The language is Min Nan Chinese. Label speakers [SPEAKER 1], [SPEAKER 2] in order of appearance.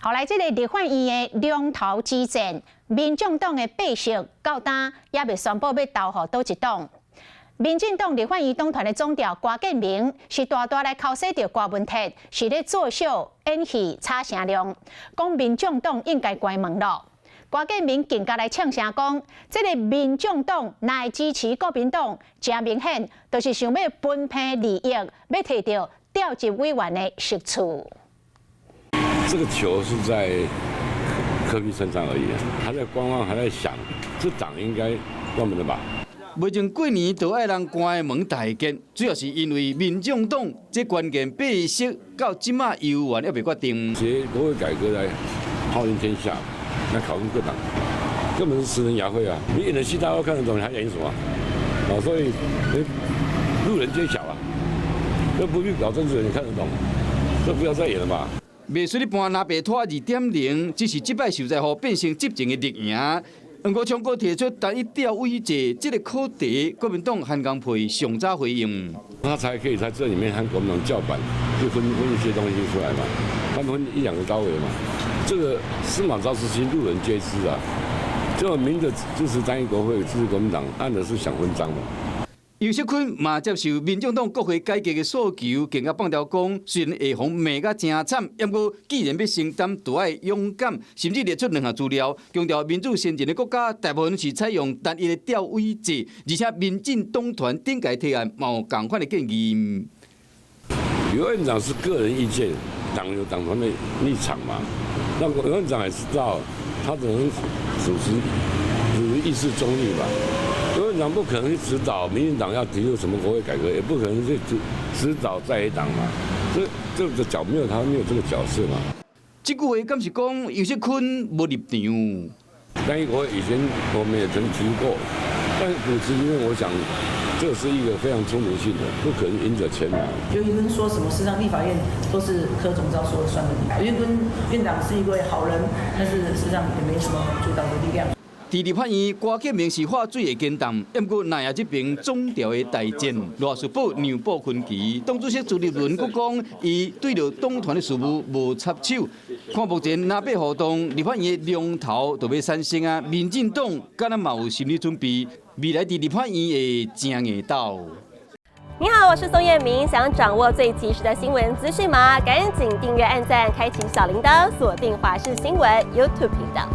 [SPEAKER 1] 後來這个立法院的龍頭之戰，民眾黨的白色到今猶未宣布欲投予佗一黨。民進黨立法院黨團的總召郭建明是大大來剾洗著柯文哲，是咧作秀演戲炒聲量，講民眾黨應該關門囉。郭建明更加來嗆聲講，這个民眾黨若會支持國民黨，誠明顯就是想欲分配利益，欲提著調集委員的席次。
[SPEAKER 2] 這個球是在柯 P 身上而已，他在觀望，還在想，這黨應該關門了吧？
[SPEAKER 3] 袂用過年就愛人關門大吉，主要是因為民眾黨這關鍵白色到這馬猶原猶未決定。
[SPEAKER 2] 藉國會改革來號令天下，來考慮各黨，根本是拾人牙慧啊！你演的戲大家都看得懂，你還演什麼？啊，所以路人皆曉啊，這不必搞政治，你看得懂，這不要再演了吧？
[SPEAKER 3] 袂輸咧搬藍白拖2.0，只是這擺受災戶變成執政的綠營。黃國昌閣提出單一調委制這个課題，國民黨韓江佩上早回應。
[SPEAKER 2] 他才可以在這裡面和國民黨叫板，去分分一些東西出來嘛，他們分一兩個高位嘛。這個司馬昭之心，路人皆知啊。這個明的支持單一國會，支持國民黨，暗的是想分贓嘛。
[SPEAKER 3] 游錫堃嘛接受民眾黨國會改革的訴求，更加放調講，雖然會予罵甲誠慘，毋過既然欲承擔，就愛勇敢，甚至列出兩項資料，強調民主先進的國家大部分是採用單一的調委制，而且民進黨團頂屆提案嘛有仝款的建議。
[SPEAKER 2] 游院長是個人意見，黨有黨團的立場嘛。那游院長也知道，他只能主持，主持議事中立嘛。游院長不可能去指導民進黨要提出什麼國會改革，也不可能去指導在野黨嘛。這個角沒有他沒有這個角色嘛。
[SPEAKER 3] 這句話敢是講游錫堃無立場？
[SPEAKER 2] 單一國會以前我們也曾提過，但是骨子裡面我想，這是一個非常聰明性的，不可能贏者全拿。
[SPEAKER 4] 游錫堃說什麼？事實上，立法院都是柯總召說了算的。游錫堃院長是一位好人，但是事實上也沒什麼主導的力量。
[SPEAKER 3] 佇立法院，郭建明是喝水會堅凍，毋過內也這邊總召的大戰，賴士葆讓步分歧。黨主席朱立倫閣講，伊對著黨團的事務無插手。看目前藍白互動，立法院的龍頭就欲產生啊！民進黨敢若嘛有心理準備，未來佇立法院會誠硬鬥。
[SPEAKER 5] 你好，我是宋彥明，想掌握最及時的新聞資訊嗎？趕緊訂閱、按讚、開啟小鈴鐺，鎖定華視新聞 YouTube 頻道。